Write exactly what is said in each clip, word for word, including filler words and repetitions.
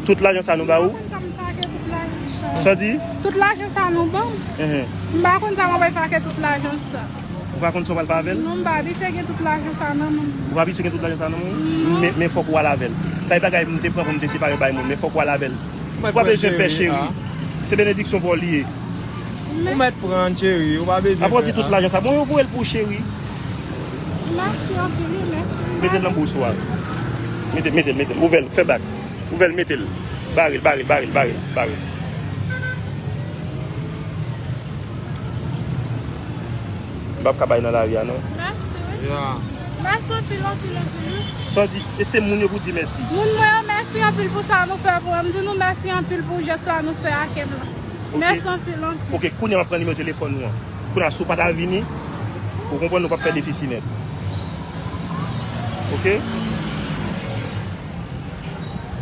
Tout lajan sa nou ba ou? Sa m sa ke tout lajan sa. Sa di? Tout lajan sa nou ban m. Enhen. M pa konn sa mwen pral fè ak tout lajan sa. Ou pa konn sa w pral fè avè l? Non, m pa abitye gen tout lajan sa nan men m. Ou pa abitye gen tout lajan sa nan men w? Non. Men, men fòk ou al avè l. Sa e bagay m te pran pou m te separe bay moun, men fòk ou al avè l. Ou pa bezwen pè cheri. Se benediksyon pou ou li ye. Ou mèt pran, cheri, ou pa bezwen. Apa w di tout lajan sa? Bon, yo voye l pou ou, cheri. Mèsi anpil, wi, mèsi. Mete l nan bous ou a. Mete, mete l, mete l. Ouvè l, fè bak. Ouvè l, mete l. Bare l, bare l, bare l, bare l, bare l. M p ap ka bay nan lari a, non. Mèsi, wi. Ya. Mèsi anpil, anpil, anpil, wi. Sa w di, e se moun yo pou di mèsi. Moun mwen yo, mèsi anpil pou sa nou fè pou mwen. M di nou mèsi anpil pou jès la nou fè ak m la. Ok. Mèsi anpil, anpil. Ok, kounye a m ap pran nimewo telefòn nou an. Kounye a, si w pa ta vini, ou konprann nou p ap fè defisi nèt. Ok?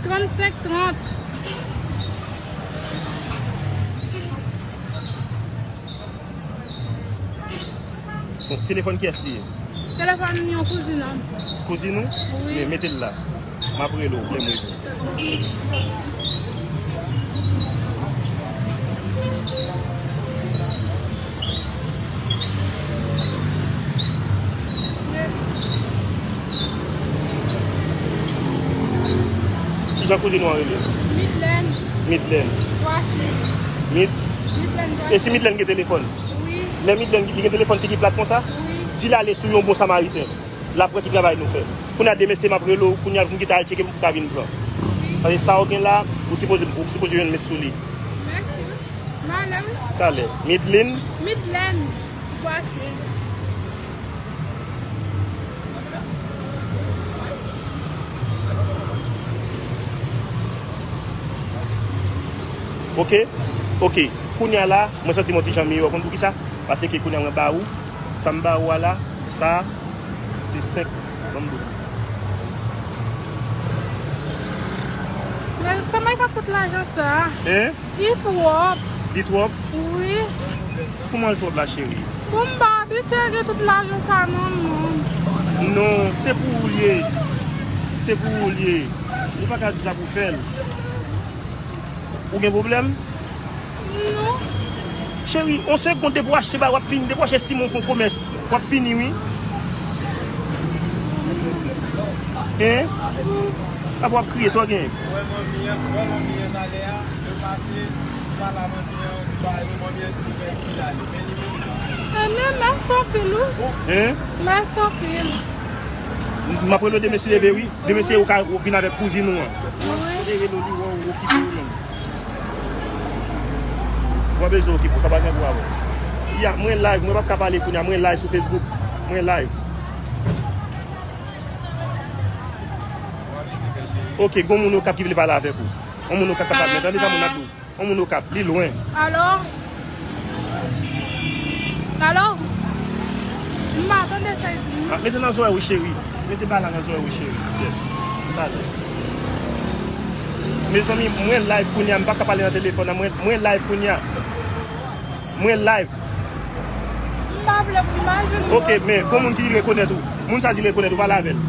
Trannsenk trant. Bon, telefòn kiyès li ye? Telefòn yon kouzin an m. Kouzin ou? Wi. Men, mete l la. M ap rele w lè m rive. Kijan kouzin ou an rele? Midlène. Midlène. Vwache. Mid? Midlène Vwache. E si Midlène gen telefòn? Wi. Lè Midlène li gen telefòn ki pi plat konsa? Wi. Di l ale sou yon bon samariten. L ap wè ki travay nou fè. Kounye a demen se m ap rele w, kounye a pou m kite al tcheke m pou ka vin pran. Paske sa w gen la, ou sipoze, ou sipoze jwenn met sou li. Mèsi. M ale wi. Talè. Midlin. Midlène. Vwache. Ok, ok. Kounye a la, mwen santi m yon ti jan miyò. Konn poukisa? Paske kounye a mwen ba ou, sa m ba ou a la, sa, se senk. Ban m do. Men sa mwen ka fout lajan sa? Hein? Li twòp. Li twòp? Wi. Kòman l twòp la, cheri? Bon, m pa abitye gen tout lajan sa nan men m. Non, se pou ou l ye. Se pou ou l ye. Ou pa ka di sa pou fè l. Ou gen pwoblèm? Non. Cheri, on segonn depi w achte ba, w ap fini. Depi w achte simon fon komès, w ap fini, wi. Hein? Apa w ap kriye, sa w gen? Wè manmi an, wè manmi an talè a, yo pase, pale a manmi an, ba yo manmi an di mèsi la, li men li men. Enben, mèsi anpil, wi. Hein? Mèsi anpil. M ap rele w demen si leve, wi. Demen se ou ka vin avèk kouzin ou an. Wi. Rele w, li wè w, okipe w menm. Mwen bezwen okipe w, sa pa gen pou avè w. Ya, mwen live, mwen p ap ka pale kounye a, mwen live sou Facebook. Mwen live. Ok, gon moun Okap ki vle pale avèk ou. Yon moun Okap k ap pale, tande sa moun ap di w. Yon moun Okap, li lwen. Alò? Alò? M pa tande sa y di. Ah, mete nan zòrèy ou, cheri. Mete ba la nan zòrèy ou, cheri. Talè. Mezanmi, mwen live kounye a, m pa ka pale nan telefòn nan. Mwen, mwen live kounye a. Mwen live. M pa vle pou imaj vin. Ok, men gon moun ki rekonèt ou. Moun sa di l rekonèt ou, pale avè l.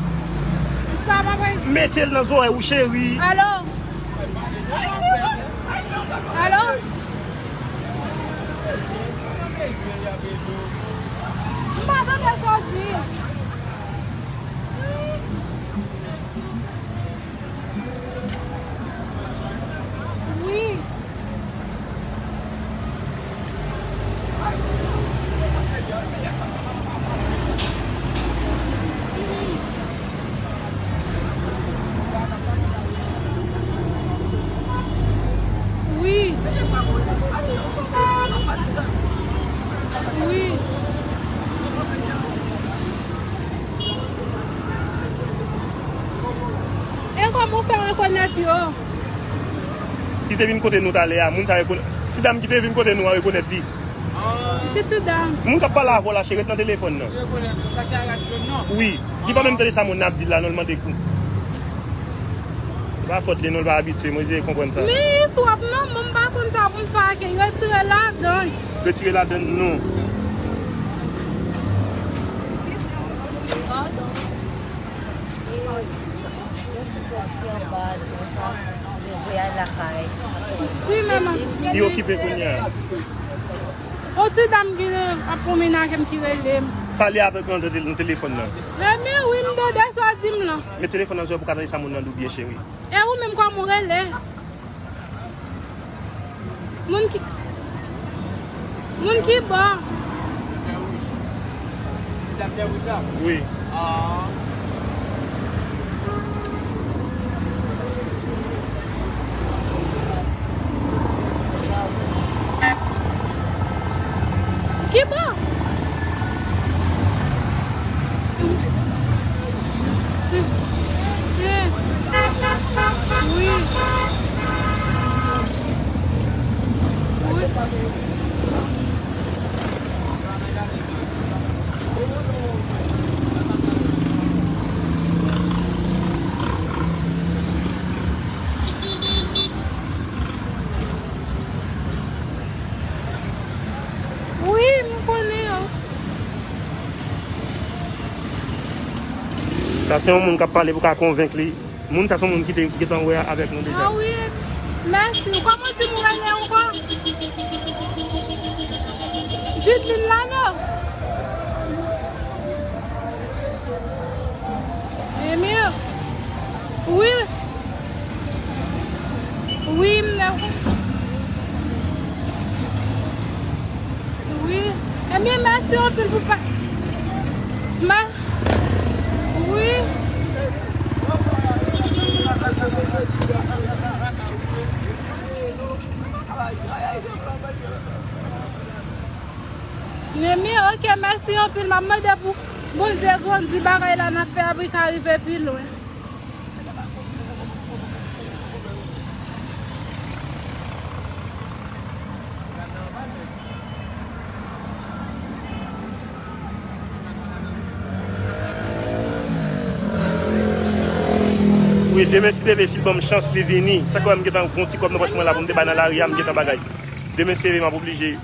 Sa pa vre. Mete l nan zòrèy ou, cheri. Alò? Alò? M pa tande sa w di. Wi. Wi. Wi. E kòman w fè rekonèt yo? Ki te vin kote nou talè a, moun sa rekonèt. Ti dam ki te vin kote nou an rekonèt li. Ki ti dam? Moun k ap pale avè w la, cheri, ret nan telefòn nan. Wi. Li pa menm tande sa moun nan ap di la, non, l mande kou. Se pa fòt li, non, l pa abitye, mwen eseye konprann sa. Men li twòp, non, mwen m pa konn sa pou m fè ak li. Retire ladan l. Retire ladan l, non. Yo sou kòb ki anba a, di konsa, yo voye a lakay. Wi, manman. Li okipe kounye a. Yon ti dam ki ap pran menaj m ki rele m. Pale avèk mwen nan te-, nan telefòn nan. Renmen, wi, m tande sa w di m lan. Met telefòn nan zòrèy pou w ka tande sa moun nan di w byen, cheri. E ou menm, kòman w rele? Moun ki, moun ki bò? Wi. Ki bò? Wi. Wi. Wi, m konnen yo. Sa se yon moun k ap pale pou ka konvenk li. Moun sa se yon moun ki te, ki gentan wè avèk nou deja. Ah wi, mèsi. Kòman di m rele ankò? Judline Lano. Emir. Wi. Wi, m nan. Wi. Ebyen, mèsi anpil pou pa-, mè-, wi. Ebyen, ok, mèsi anpil. M ap mande pou Bondye grandi bagay la n ap fè a pou l ka rive pi lwen. Wi, demen si Dye vle, si l ban m chans, li vini. Sa k wè m gentan gon ti kòb nan pòch mwen la pou m te bay nan lari a, m gentan bagay. Demen si Dye vle, m ap oblije.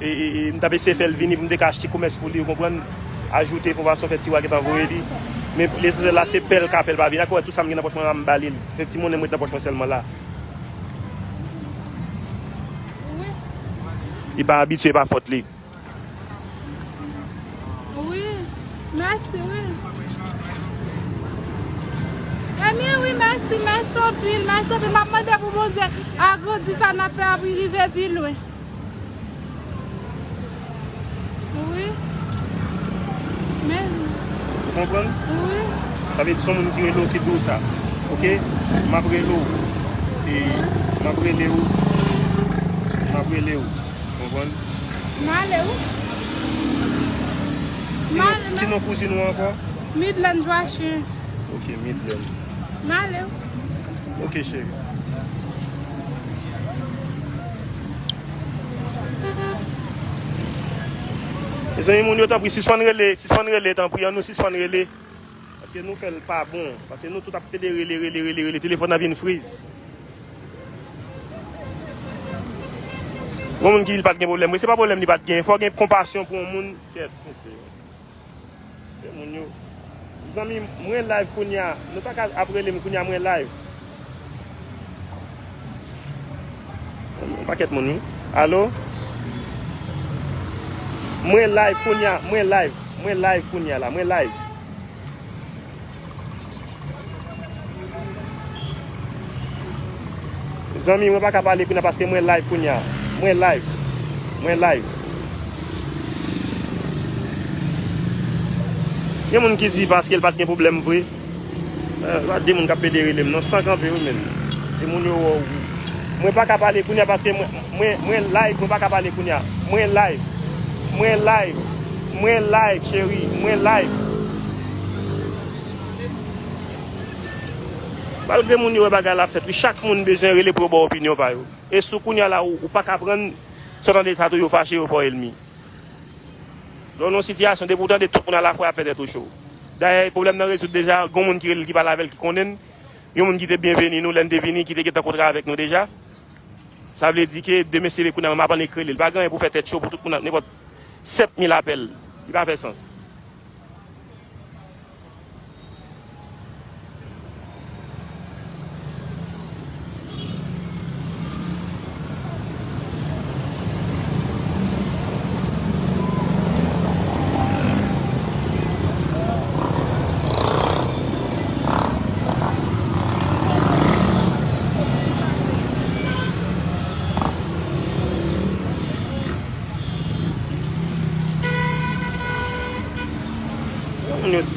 E, e, e, m t ap eseye fè l vini pou m te ka achte komès pou li, ou konprann? Ajoute enfòmasyon, fè ti wa gentan voye li. Men lesansyèl la, se pè l ka fè l pa vini. Ak wè tout sa m gen nan pòch mwen la, m ba li l. Se ti monnen m ret nan pòch mwen sèlman la. Wi. Li pa abitye, e pa fòt li. Wi. Mèsi, wi. Ebyen, wi, mèsi, mèsi anpil, mèsi anpil. M ap mande pou Bondye agrandi sa n ap fè a pou l rive pi lwen. Wi. Men. Ou konprann? Wi. Sa vle di se yon moun ki rele w ki di w sa. Ok? M ap rele w. E m ap rele w. M ap rele w. Konprann? M ale wi. M ale. Ki non kouzin ou ankò? Midland Joachim. Ok, Midland. M ale wi. Ok, cheri. Mezanmi, moun yo, tanpri, sispann rele, sispann rele, tanpri, ann nou sispann rele. Paske nou fè l pa bon. Paske nou tout ap pede rele, rele, rele, rele. Telefòn nan vin friz. Gon moun ki di l pa t gen pwoblèm. Wi, se pa pwoblèm li pa t gen. Fò w gen konpasyon pou yon moun. Kèt, mesye. Se moun yo. Zanmi, mwen live kounye a. Nou pa ka ap rele m kounye a, mwen live. Yon pakèt moun, wi. Alo? Mwen live kounye a, mwen live. Mwen live kounye a la, mwen live. Zanmi, mwen pa ka pale kounye a paske mwen live kounye a. Mwen live. Mwen live. Gen moun ki di paske l pa t gen pwoblèm vre. Eh, pa de moun k ap pede rele m non, san kanpe wi menm. E moun yo wè w. Mwen pa ka pale kounye a paske mwen, mwen, mwen live, mwen pa ka pale kounye a. Mwen live. Mwen live. Mwen live, cheri. Mwen live. Malgre moun yo wè bagay la ap fèt, wi, chak moun bezwen rele pou yo ba w opinyon pa yo. E si w kounye a la, ou, ou pa ka prann, sa w tande sa tou, yo fache, yo fè w ènmi. Lè w nan yon sitiyasyon, depi w tande tout moun alafwa, y ap fè tèt ou cho. Dayè, pwoblèm nan rezoud deja, gen yon moun ki rele l, ki pale avè l, ki konnen n. Yon moun ki te byen vini nou, lè n te vini, ki te gentan kontre avèk nou deja. Sa vle di ke demen si Dye vle kounye a, m ap annik rele l. Pa gen anyen pou fè tèt cho pou tout moun, nenpòt sèt mil apèl. Li pa fè sans.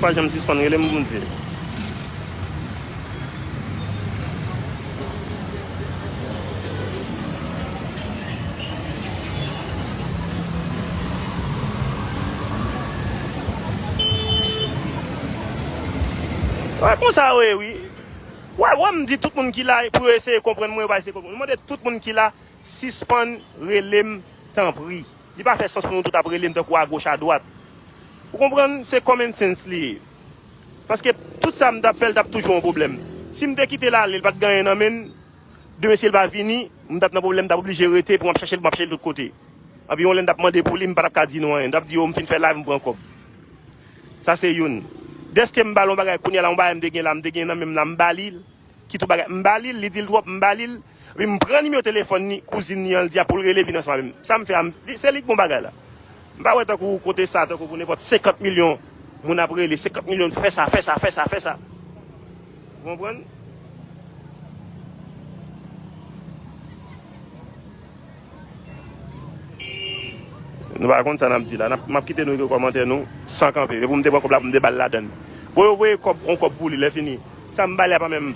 pa janm sispann rele m pou m di. Wè, konsa yo ye, wi. Wè, wè, m di tout moun ki la pou yo eseye konprann mwen, yo pa eseye konprann. M mande tout moun ki la, sispann rele m, tanpri. Li pa fè sans pou nou tout ap rele m tankou agoch, adwat. Ou konprann? Se common sense li ye. Paske tout sa m t ap fè, l t ap toujou yon pwoblèm. Si m te kite l ale, l pa t gen anyen nan men l, demen si l pa vini, m t ap nan pwoblèm, m t ap oblije rete pou m ap chèche l, m ap chèche l tout kote. Anpi yon lè m t ap mande pou li, m pa t ap ka di nou anyen. M t ap di yo, m fin fè live, m pran kòb. Sa se youn. Dèske m ba l yon bagay kounye a la, yon bagay m te gen la, m te gen nan men m la, m ba li l. Ki tou bagay. M ba li l, li di l twòp, m ba li l. Epi m pran nimewo telefòn ni kouzin ni an, l di a pou l rele vin ansanm avè m. Sa m fè a, m- li- se li k bon bagay la. M pa wè tankou kote sa, tankou pou nenpòt senkant milyon moun ap rele, senkant milyon, fè sa, fè sa, fè sa, fè sa. Ou konprann? Nou pa konn sa n ap di la. N ap, m ap kite nou ekri kòmantè nou san kanpe. Epi m te pran kòb la pou m te ba l ladann. Bon, yo voye kòb, yon kòb pou li, lè fini. Sa m ba li a pa menm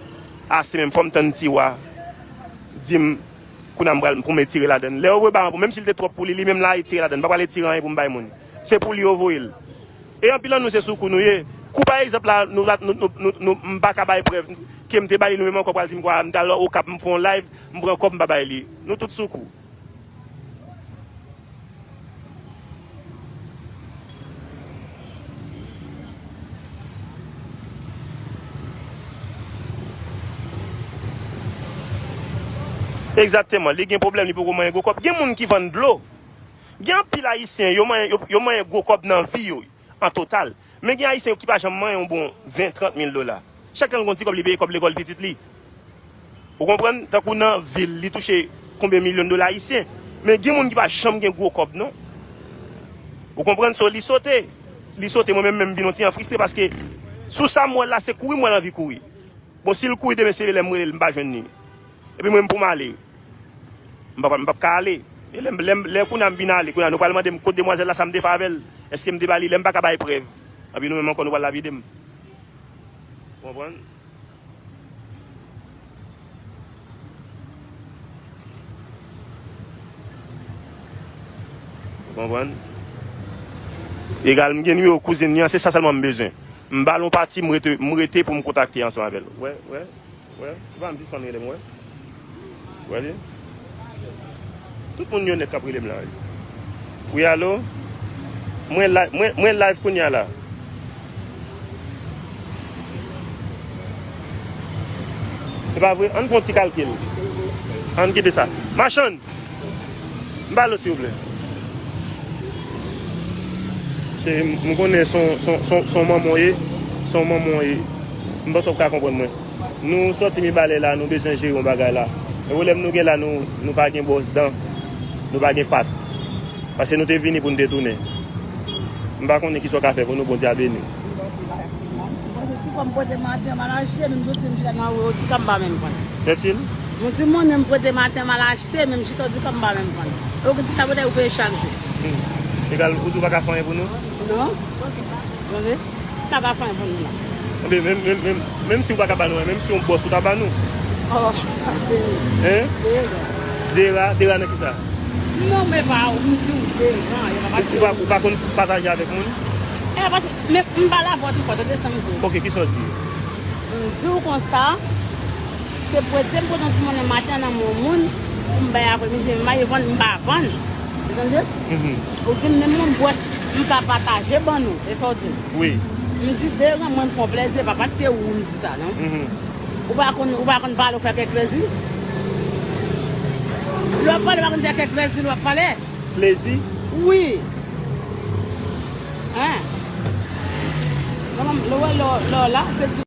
ase menm, fò m tann Tiwa di m kounye a m pral, pou m etire ladann. Lè yo voye ba mwen, menm si l te twòp pou li, li menm la etire ladann. M pa pral etire anyen pou m bay moun. Se pou li yo voye l. E anpil nan nou se sou kou nou ye. Kou pa egzanp la, nou, nou, nou, nou, nou, m pa ka bay prèv ke m te ba li, nou menm ankò pral di m kwa, m t al Okap, m fè yon live, m pran kòb, m pa bay li. Nou tout sou kou. Egzakteman, li gen pwoblèm, li poko manyen gwo kòb. Gen moun ki vann dlo. Gen anpil Ayisyen, yo manyen, yo, yo manyen gwo kòb nan vi yo, an total. Men gen Ayisyen ki pa janm manyen yon bon ven, trant mil dola. Chak tan l gon ti kòb, li peye kòb lekòl pitit li. Ou konprann? Tankou nan vi l, li touche konbyen milyon dola ayisyen. Men gen moun ki pa janm gen gwo kòb, non. Ou konprann? So, li sote. Li sote, mwen menm, menm vin yon ti jan fristre paske sou sa m wè l la, se kouri m wè l anvi kouri. Bon, si l kouri demen, se lè m rele l, m pa jwenn li. Epi mwen menm pou m ale. M p ap, m p ap ka ale. E lè, lè, lè kounye a m vin ale, kounye a nou pral mande m kot demwazèl la, sa m te fè avè l. Èske m te ba li? Lè m pa ka bay prèv. Anpi nou menm ankò nou pral lapide m. Ou konprann? Ou konprann? Egal, m gen nimewo kouzin li an, se sa sèlman m bezwen. M ba l yon pati, m rete, m rete pou m kontakte ansanm avè l. Wè, wè, wè. Ou pa m sispann rele m, wè. Wè li? Tout moun yo nèt k ap rele m la, wi. Wi, alo? Mwen live, mwen, mwen live kounye a la. Se pa vre? Ann fè yon ti kalkil. Ann kite sa. Machann! M pale w, silvouplè. Se, m konnen se yon, se yon, se yon, se yon manman w ye. Se yon manman w ye. M panse w ka konprann mwen. Nou sòti Mibalè la, nou bezwen jere yon bagay la. Men pwoblèm nou gen la, nou, nou pa gen bwòs dan. Nou pa gen pat. Paske nou te vini pou n te tounen. M pa konnen kisa w ka fè pou nou, Bondye a beni. Bon, se ti kòb m prete maten, m al achte, menm soti m chita nan wout, ti kòb m pa menm pran. Tèt il? Yon ti monnen m prete maten, m al achte, menm chita, ti kòb m pa menm pran. Ou gen ti sa poutèt ou peye chak jou. Hmm. Egal, ou di w pa ka fè anyen pou nou? Non. Tande? Sa pa fè anyen pou nou la. Enben, menm, menm, menm, menm si w pa ka ba nou, menm si yon bòs ou ta ba nou. Oh, sa se. Hein? Dera. Dera, dera nan kisa? Non, men pa, m di w dera, e pa paske ou pa, ou pa konn pataje avèk moun? E pa paske, men m pa la vòt ou fò, tande sa m di w. Ok, kisa w di? M di w konsa, se prete m prete yon ti monnen maten nan men yon moun, pou m bay apremidi, m pa vann, m pa vann. Ou tande? Mhm. Ou di m menm yon bwòs, m ka pataje ban nou, e sa w di m? Wi. M di dera mwen m fè yon plezi, pa paske ou m di sa, non. Mhm. Ou pa konn, ou pa konn pale, ou fè kèk plezi. Lè w ap pale, ou pa konn fè kèk plezi, lè w ap pale. Plezi? Wi. Hein? Lè w, lè w, lè w la, se di